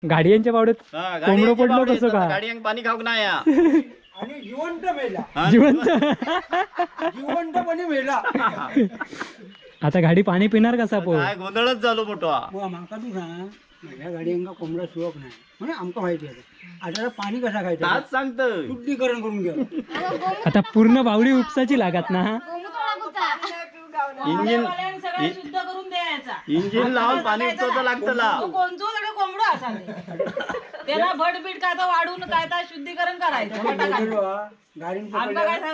गाडियांच्या बावड्यात कोंबडो पडलो कसं का? गाडियांक पाणी खाऊक नाही आणि जिवंत मेला, जिवंत जिवंतपणे मेला. आता गाडी पाणी पिणार कसा? काय गोंधळच झालो मोठा. माका तू सांग, ह्या गाडयांका कोंबडा सुवक नाही म्हणून आमका माहिती आहे. आता पाणी कसा खायचं सांगतो, शुद्धीकरण करून घ्या. आता पूर्ण बावडी उपसाची लागत ना. इंजिन शुद्ध करून द्यायचा, इंजिन लावून पाणी उपसाचं लागतं. कोणचो कोंबडो असा त्याला भटबीट काय वाढून काय शुद्धीकरण करायचं.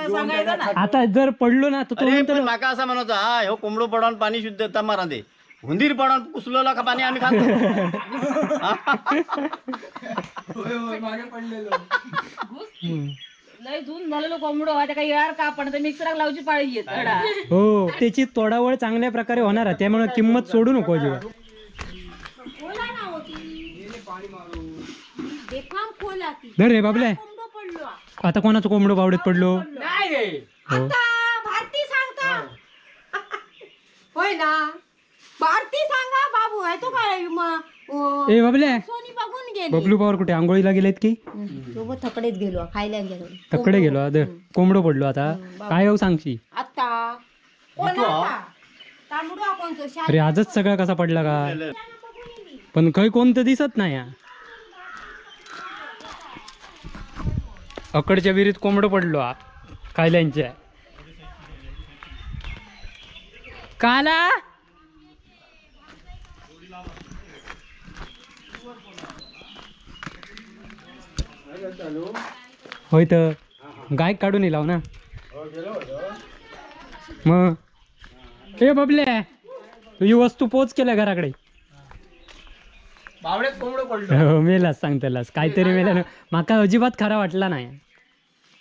सांगायचं ना. आता जर पडलो ना तर माका असा म्हणायचा, हा ह्यो कोंबडो पडून पाणी शुद्ध मारा दे, हुंदीर पडून कुसलेला का पाणी आम्ही खातो. लय जून झालेलो कोंबडो काही यार का पण मिक्सराक लावची पाळी येत. हो, त्याची तोडावळ चांगल्या प्रकारे होणार आहे, त्यामुळे किंमत सोडू नको अजिबात. धर रे बाबले, आता कोणाचं कोंबडो बावडीत पडलो? भारती सांगता होय ना, भारती सांगा बाबू आहे तो काय. ए बाबले, सोनी बघून गेली. बबलू पवार कुठे आंघोळीला गेलेत की? तो थकडेच गेलो, खायला गेलो, तकडे गेलो. कोंबडो पडलो आता काय हो सांगशी? आता तांबडो कोणतो? अरे आजच सगळा कसा पडला का? पण खय कोणतं दिसत नाही. अकडच्या विहिरीत कोंबडो पडलो कायल्यांच्या. काला होय तर गाय काढून येलाव ना मग. ए बबले, तुझी वस्तू पोच केल्या घराकडे. हो मेलास सांग त्यालास काहीतरी मेला. माका अजिबात खरा वाटला नाही.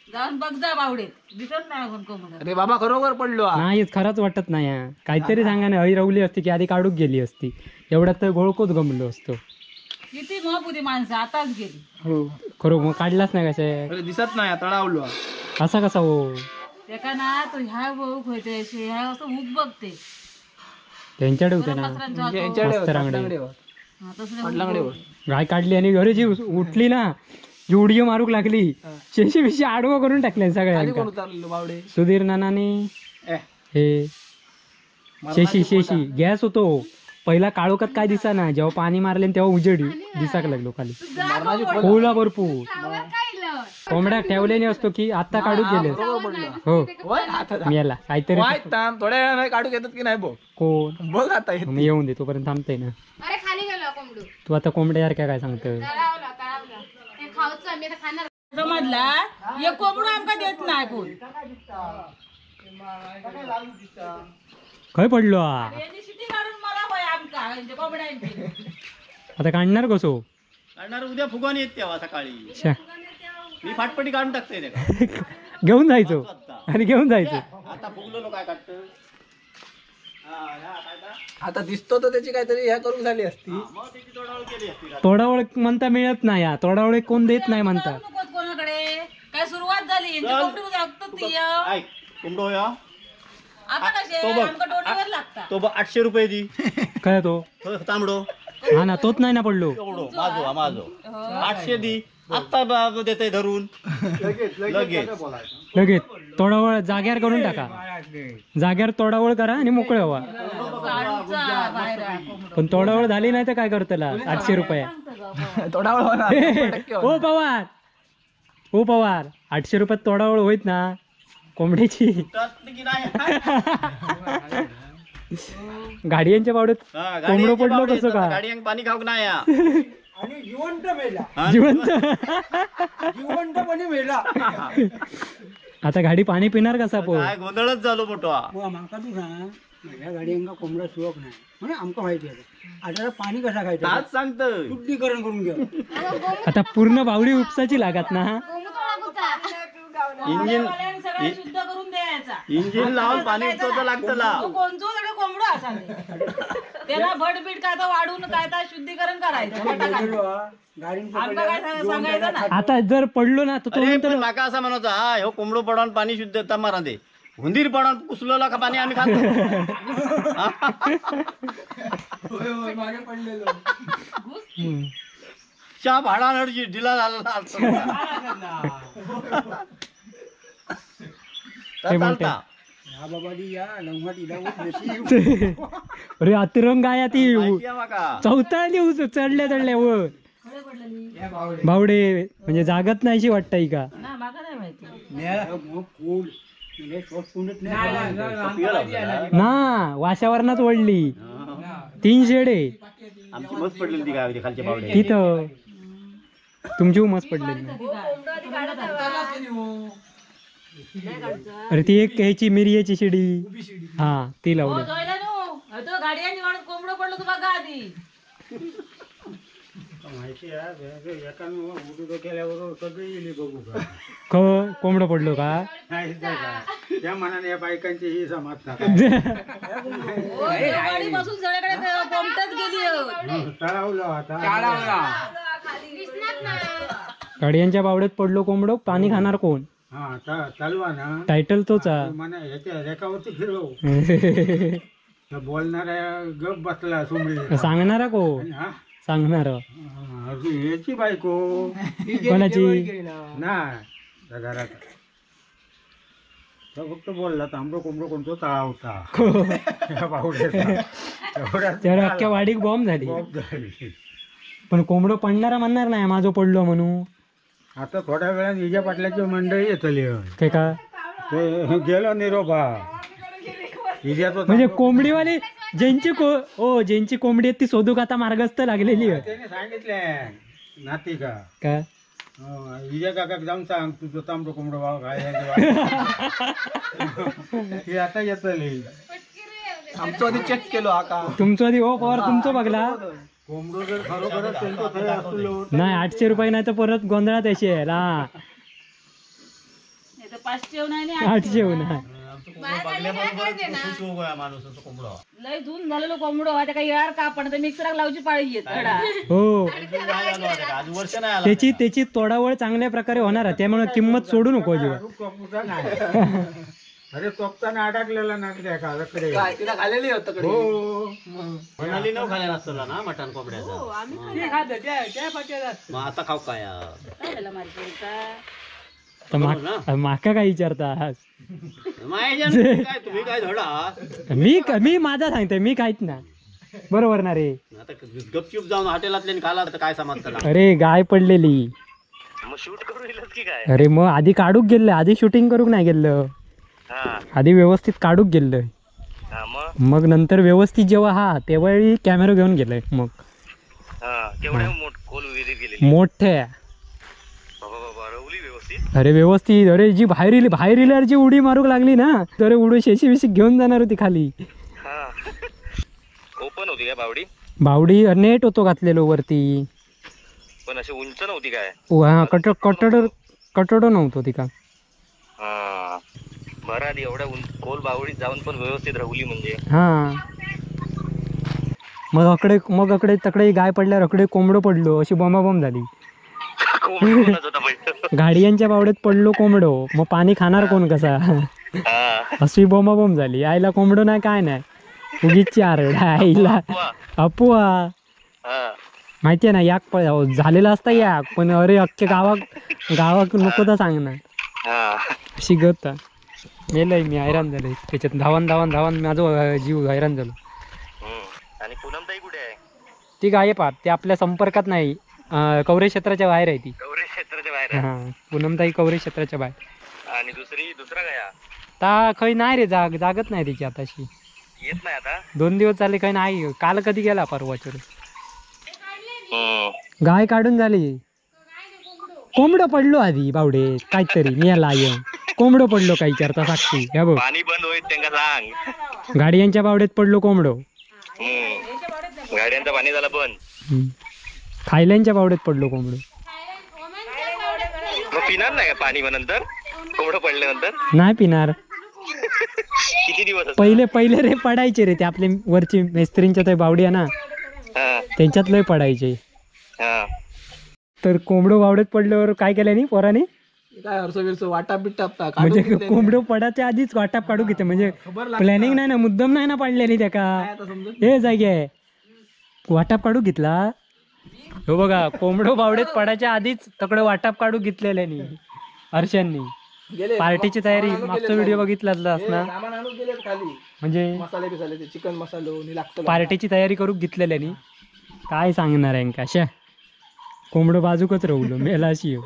जाऊन बघ जा बावडे दिसत नाही कोंबडं. अरे बाबा खरोखर पडलो नाही, खराच वाटत नाही. काहीतरी सांगा ना, हई रवली असती की आधी काढूक गेली असती, एवढ्यात तर गोळकोच गमलो असतो. किती मग होती माणसं आताच गेली. हो खरो, मग काढलाच नाही कसे दिसत नाही, तळावलो असा कसा. हो त्याका ना तो ह्या बघ होते ह्या असं हुक बघते त्यांच्याकडे होते ना गाय काढली आणि अरे जी उठली ना, जी उडी मारूक लागली, शेशी बिशी आडवं करून टाकले सगळ्या. सुधीर नानाने हे शेशी शेशी गॅस होतो पहिला, काळोखात काय दिसा ना, जेव्हा पाणी मारले तेव्हा उजेडी दिसाक लागलो खाली. खोला भरपूर कोंबड्या ठेवले असतो की आता काढू गेले. हो मेला काहीतरी थोड्या काढू घेतात की नाही बघ कोण बघ आता मी येऊन दे, तोपर्यंत थांबते ना. तू आता कोंबड्या सारख्या काय सांगत? समजला एक कोंबडो आमका देत नाही कोण. खय पडलो आता काढणार कसो? काढणार उद्या फुगवून येत तेव्हा सकाळी. मी फाटपटी काढून टाकतोय घेऊन जायचो आणि घेऊन जायचो. आता फुगलो काय काढतो आता दिसतो तर त्याची काहीतरी ह्या करून झाली असती. तोडावळ म्हणता मिळत नाही, तोडावळ कोण देत नाही म्हणता. कोणाकडे काय सुरुवात झाली कोंबडो तो 800 रुपये दी. काय तो तांबडो? हा ना, तोच नाही ना पडलो. माझो माझो 800 दी आता देते धरून लगेच लगेच. तोडावळ जाग्यावर करून टाका, जाग्यावर तोडावळ करा आणि मोकळे व्हा. पण तोडावळ झाली नाही तर काय करतला? 800 रुपये तोडावळ. ओ पवार, ओ पवार, 800 रुपयात तोडावळ होईत ना कोंबड्याची? गाडियांच्या बावड्यात कोंबडो पडलो कसं का? गाडियांक पाणी खाऊक नाही आणि जिवंत मेला, जिवंत जिवंतपणे मेला. आता गाडी पाणी पिणार कसा? काय गोंधळच झालो मोठा. माका तू सांग, ह्या गाडयांका कोंबडा सुवक नाही म्हणून आमका माहिती आहे. आता पाणी कसा खायचं सांगतो, शुद्धीकरण करून घ्या. आता पूर्ण बावडी उपसाची लागत ना. इंजिन शुद्ध करून द्यायचा, इंजिन लावून पाणी उपसाचं लागतं. कोणचो कोंबडो असा त्याला भटबीट काय वाढून काय शुद्धीकरण करायचं. सांगायचं ना. आता जर पडलो ना तर माका असा म्हणायचा, हा ह्यो कोंबडो पडून पाणी शुद्ध मारा दे, हुंदीर पडून कुसलेला का पाणी आम्ही खातो. मागे पडलेलो. शाप हाडान दिला झाला चालता. अरे अतिरंग आहे ती चौथा चढल्या चढल्या वर बावडे म्हणजे जागत नाही वाटत का? ना वाशावरनाच वडली 3 शेडे तिथं तुमची मस्त पडलेली. अरे ती एक ह्याची मिरियाची शिडी हा ती लावली. कोंबडं पडलं बघा आधी कोंबडं पडलो का त्या मनाने या बायकांची ही समाज गाडियांच्या बावड्यात पडलो कोंबडो पाणी खाणार कोण? टायटल तोच फिरव बोलणाऱ्या गप बसला सोमडी सांगणारा को सांगणार याची बायको कोणाची ना घरात फक्त बोलला तांबडो कोंबडो कोणतो तळा होता अख्ख्या वाडीक बॉम्ब झाली. पण कोंबडो पडणारा म्हणणार नाही माझो पडलो म्हणून. आता थोड्या वेळात विजय पाटलाची मंडळी येतली काय ते गेलो निरोपा म्हणजे कोंबडीवाली ज्यांची ज्यांची कोंबडी आहे ती शोधूक आता मार्गस्थ लागलेली आहे. त्याने सांगितले नाती का काय विजय काका जाऊन सांग तुझं तांबडो कोंबडो भाव काय आता येतली. आमचं आधी चेक केलो आका तुमचं आधी हो पवार तुमचं बघला कोंबडो जर खरोखरच त्यांचं थंय असलो नाही 800 रुपये नाही तर परत गोंधळात येशील. हा 500 नाही 800 नाही लय जून झालेलो कोंबडो आता काही यार का पण मिक्सराक लावची पाळी येत हो. त्याची त्याची तोडावळ चांगल्या प्रकारे होणार आहे त्यामुळे किंमत सोडू नको अजिबात. अरे तोपताना अडकलेला ना ना मटण कोंबड्याचा आता खाऊ काय माका काय विचारता? तुम्ही काय धडा मी मी माझा सांगते मी काहीच ना बरोबर ना रे. आता गपचूप जाऊन हॉटेलातले खाला तर काय समजतं? अरे गाय पडलेली अरे मग आधी काढूक गेलं, आधी शूटिंग करूक नाही गेलं, आधी व्यवस्थित काढूक गेलं, मग नंतर व्यवस्थित जेव्हा हा तेव्हा कॅमेरा घेऊन गेलोय. मग मोठ्या अरे व्यवस्थित अरे जी बाहेर इली बाहेर इल्यावर जी उडी मारूक लागली ना तर उडी शेशी बिशी घेऊन जाणार होती खाली. ओपन होती काय बावडी? बावडी नेट होतो घातलेलो वरती पण अशी उंच नव्हती काय? हा कटड कटड नव्हतो ती का. बरं आधी एवढ्या खोल बावडीत जाऊन पण व्यवस्थित राहुली म्हणजे. हा मग अकडे मग अकडे तकडे गाय पडल्यावर अकडे कोंबडो पडलो अशी बोंबाबोंब झाली. गाडियांच्या बावड्यात पडलो कोंबडो मग पाणी खाणार कोण कसा? अशी बोंबाबोंब झाली. आईला कोंबडो नाही काय नाही उगीच चार आईला अपुवा माहितीये ना याक झालेला असता याक पण अरे अख्ख्या गावाक गावाक नको तर सांगणार अशी गत मेलय मी हैराण झाले त्याच्यात धावन धावन धावन माझा जीव हैराण झालो. आणि पूनमताई कुठे आहे? ती गायब आहे, ती आपल्या संपर्कात नाही. कवरेज क्षेत्राच्या बाहेर आहे ती. कवरेज क्षेत्राच्या बाहेर आहे. हा पूनमताई कवरेज क्षेत्राच्या बाहेर. आणि दुसरी दुसरा गया ता खै नाही रे जाग जागत नाही तिची आताशी येत नाही आता 2 दिवस झाले काही नाही. काल कधी गेला परवाच्या गाय काढून झाली. कोंबडं पडलो आधी बावडे काहीतरी मी याला कोंबडो पडलो काही विचारता साक्षी ह्या बघ पाणी बंद होईल त्यांना सांग. गाडियांच्या बावड्यात पडलो कोंबडो. गाड्यांचं पाणी झालं बंद. खायल्यांच्या बावड्यात पडलो कोंबडो. मग पिणार नाही का पाणी मग नंतर कोंबडं पडल्यानंतर? नाही पिणार. किती दिवस पहिले पहिले रे पडायचे रे ते आपले वरची मेस्त्रींच्या ते बावडी आहे ना त्यांच्यात लय पडायचे. तर कोंबडो बावड्यात पडल्यावर काय केलं नाही पोराने काय म्हणजे कोंबडो पडायच्या आधीच वाटाप काढू घेते म्हणजे प्लॅनिंग नाही ना मुद्दाम नाही ना पाडलेली त्याका हे जागे वाटाप काढू घेतला हो बघा कोंबडो बावडेत पडायच्या आधीच तकडे वाटाप काढू घेतलेल्यांनी हर्षांनी गेले पार्टीची तयारी. मागचा व्हिडिओ बघितला ना, सामान आणून गेले खाली, म्हणजे मसाले बिसाले ते चिकन मसालो आणि लागतो पार्टीची तयारी करू घेतलेल्यांनी. काय सांगणार आहे अशा कोंबडो बाजूकच रवलो मेलाशी.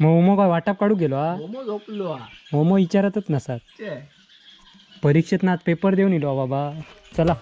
मोमो काय वाटाप काढू गेलो हा? मोमो झोपलो हा. मोमो विचारतच नसत. चे. परीक्षेत ना पेपर देऊन इलो बाबा. चला.